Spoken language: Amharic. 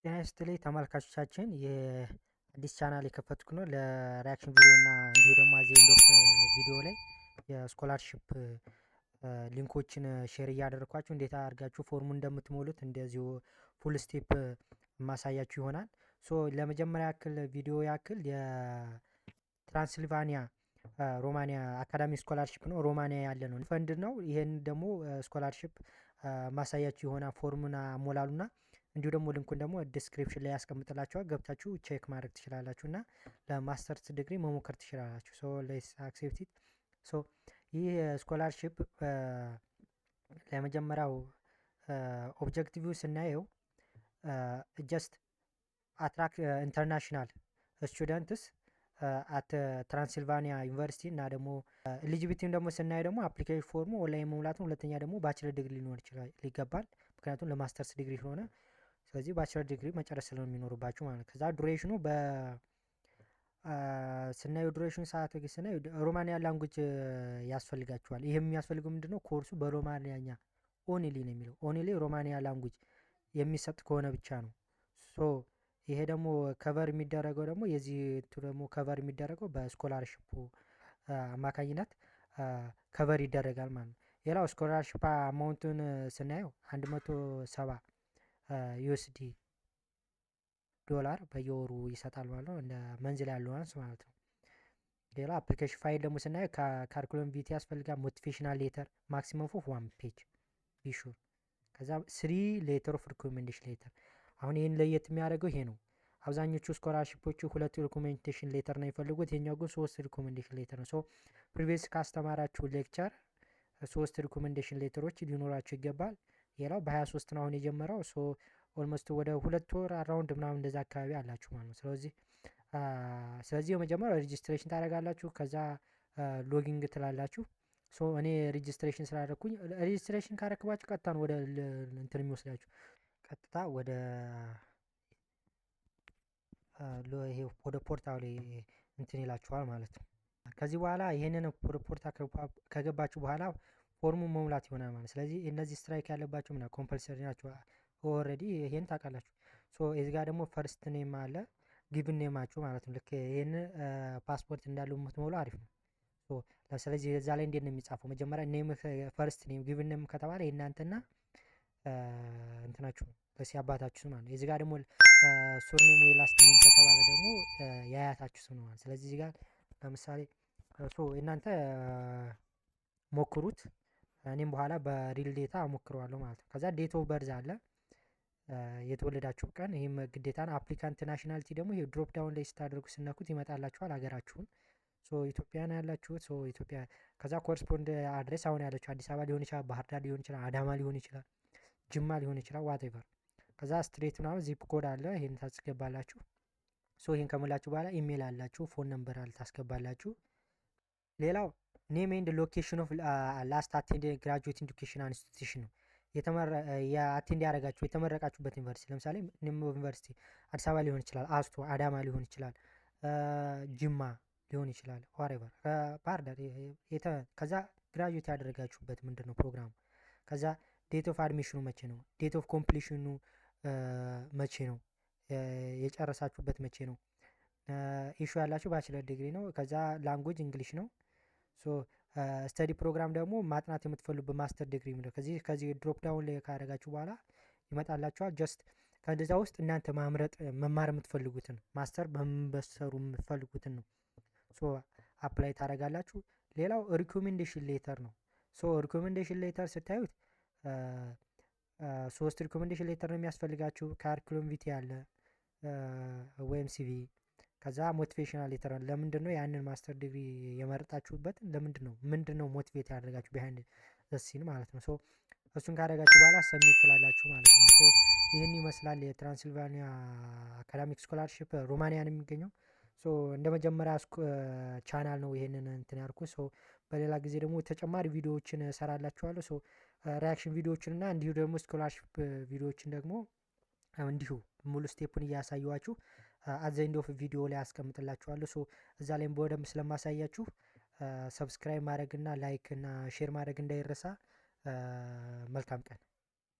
ጤና ይስጥልኝ ተመልካቾቻችን፣ የአዲስ ቻናል የከፈትኩ ነው ለ reaction ቪዲዮ እና እንዲሁ ደግሞ at the end of ቪዲዮ ላይ የ scholarship link ኦችን share እያደረግኳችሁ እንዴት አድርጋችሁ ፎርሙን እንደምትሞሉት እንደዚሁ full step የማሳያችሁ ይሆናል። So ለመጀመሪያ ያክል ቪዲዮ ያክል የትራንስልቫኒያ ሮማኒያ academic scholarship ነው። ሮማኒያ ያለ ነው፣ ፈንድ ነው። ይሄን ደግሞ scholarship ማሳያችሁ ይሆናል። ፎርሙን አሞላሉና እንዲሁ ደግሞ link ኡን ደግሞ description ላይ ያስቀምጥላችኋል። ገብታችሁ check ማድረግ ትችላላችሁ እና ለ masters degree መሞከር ትችላላችሁ። So let's accept it። So ይህ scholarship ለመጀመሪያው objective ስናየው just attract international students at Transylvania University እና ደግሞ eligibility ን ደግሞ ስናየው ደግሞ application ፎርሙ ኦንላይን መሙላት ነው። ሁለተኛ ደግሞ bachelor degree ሊኖር ይችላል ይገባል። ምክንያቱም ለ masters degree ስለሆነ፣ ስለዚህ bachelor degree መጨረስ ስለሚኖርባችሁ ማለት ነው። ከዛ duration ኑ በ ስናየው duration ሰዓት ስናየው ሮማኒያ language ያስፈልጋችኋል። ይህ የሚያስፈልገው ምንድነው? ኮርሱ በሮማንያኛ only ነው የሚለው፣ only ሮማኒያ language የሚሰጥ ከሆነ ብቻ ነው። So ይሄ ደግሞ cover የሚደረገው ደግሞ የዚህ ደግሞ cover የሚደረገው በ scholarship ኡ አማካኝነት cover ይደረጋል ማለት ነው። ሌላው scholarship amount ኡን ስናየው 170 USD ዶላር በየወሩ ይሰጣል ማለት ነው። እንደ monthly allowance ማለት ነው። ሌላ application file ደግሞ ስናየው curriculum vitae ያስፈልጋል። Motivational letter maximum of one page be sure። ከዛ three letter of recommendation letter። አሁን ይህን ለየት የሚያደርገው ይሄ ነው። አብዛኞቹ scholarship ኦቹ ሁለት recommendation letter ነው የሚፈልጉት። ይሄኛው ግን ሶስት recommendation letter ነው። So previous ካስተማራችሁ lecturer ሶስት recommendation letter ኦች ሊኖራችሁ ይገባል። ሌላው በ23 ነው አሁን የጀመረው። So almost ወደ 2 ወር around ምናምን እንደዛ አካባቢ አላችሁ ማለት ነው። ስለዚህ የመጀመሪያው registration ታደርጋላችሁ፣ ከዛ login ትላላችሁ። So እኔ registration ስላደረግኩኝ፣ registration ካረክባችሁ ቀጥታ ነው ወደ እንትን የሚወስዳችሁ፣ ቀጥታ ወደ ይሄ ወደ portal ኡ ላይ እንትን ይላችኋል ማለት ነው። ከዚህ በኋላ ይህንን ወደ portal ከገባችሁ በኋላ ፎርሙን መሙላት ይሆናል ማለት። ስለዚህ እነዚህ strike ያለባቸው ምናምን compulsory ናቸው። Already ይሄን ታውቃላችሁ። So እዚህ ጋር ደግሞ first name አለ፣ given name ኣችሁ ማለት ነው። ልክ ይሄን ፓስፖርት እንዳለው የምትሞሉ አሪፍ ነው። So ስለዚህ እዛ ላይ እንዴት ነው የሚጻፈው? መጀመሪያ name፣ first name፣ given name ከተባለ የእናንተና እንትናችሁ በሲ አባታችሁ ስም ማለት ነው። እዚህ ጋር ደግሞ surname ወይ last name ከተባለ ደግሞ የአያታችሁ ስም ነው ማለት። ስለዚህ እዚህ ጋር ለምሳሌ so እናንተ ሞክሩት። እኔም በኋላ በ real data እሞክረዋለሁ ማለት ነው። ከዛ date of birth አለ፣ የተወለዳችሁ ቀን፣ ይህም ግዴታ ነው። Applicant nationality ደግሞ ይሄ drop down ላይ ስታደርጉ ስነኩት ይመጣላችኋል ሀገራችሁን። So ኢትዮጵያን ያላችሁት so ኢትዮጵያ። ከዛ correspond address አሁን ያለችው አዲስ አበባ ሊሆን ይችላል፣ ባህር ዳር ሊሆን ይችላል፣ አዳማ ሊሆን ይችላል፣ ጅማ ሊሆን ይችላል፣ whatever። ከዛ street ምናምን zip code አለ፣ ይሄን ታስገባላችሁ። So ይሄን ከሞላችሁ በኋላ ኢሜል አላችሁ፣ phone number አለ፣ ታስገባላችሁ። ሌላው name and location of last attend graduate education institution ነው። የ attend ያደረጋችሁ የተመረቃችሁበት ዩኒቨርሲቲ፣ ለምሳሌ name ዩኒቨርሲቲ አዲስ አበባ ሊሆን ይችላል፣ አስቶ አዳማ ሊሆን ይችላል፣ ጅማ ሊሆን ይችላል፣ whatever ባህር ዳር። ከዛ graduate ያደረጋችሁበት ምንድን ነው ፕሮግራሙ? ከዛ date of admission ኑ መቼ ነው? Date of completion ኑ መቼ ነው? የጨረሳችሁበት መቼ ነው? Issue ያላችሁ bachelor degree ነው። ከዛ language English ነው። So study program ደግሞ ማጥናት የምትፈልጉበት master degree ምንድነው? ከዚህ drop down ላይ ካደረጋችሁ በኋላ ይመጣላችኋል። Just ከዛ ውስጥ እናንተ ማምረጥ መማር የምትፈልጉትን master በምን የምትፈልጉትን ነው። So apply ታደርጋላችሁ። ሌላው recommendation letter ነው። So recommendation letter ስታዩት ሶስት recommendation letter ነው የሚያስፈልጋችሁ። Curriculum vitae አለ ወይም CV፣ ከዛ motivational letter። ለምንድን ነው ያንን master degree የመረጣችሁበት? ለምንድን ነው፣ ምንድን ነው motivate ያደረጋችሁ behind the scene ማለት ነው። So እሱን ካደረጋችሁ በኋላ submit ትላላችሁ ማለት ነው። So ይህን ይመስላል የትራንስልቫኒያ academic scholarship፣ ሮማኒያ ነው የሚገኘው። So እንደ መጀመሪያ ቻናል ነው ይሄንን እንትን ያልኩት። So በሌላ ጊዜ ደግሞ ተጨማሪ ቪዲዮዎችን እሰራላችኋለሁ። So reaction ቪዲዮዎችን እና እንዲሁ ደግሞ scholarship ቪዲዮዎችን ደግሞ እንዲሁ ሙሉ step ኡን እያሳየኋችሁ at the end of ቪዲዮ ላይ አስቀምጥላችኋለሁ። So እዛ ላይም በደንብ ስለማሳያችሁ subscribe ማድረግ እና like እና share ማድረግ እንዳይረሳ። መልካም ቀን።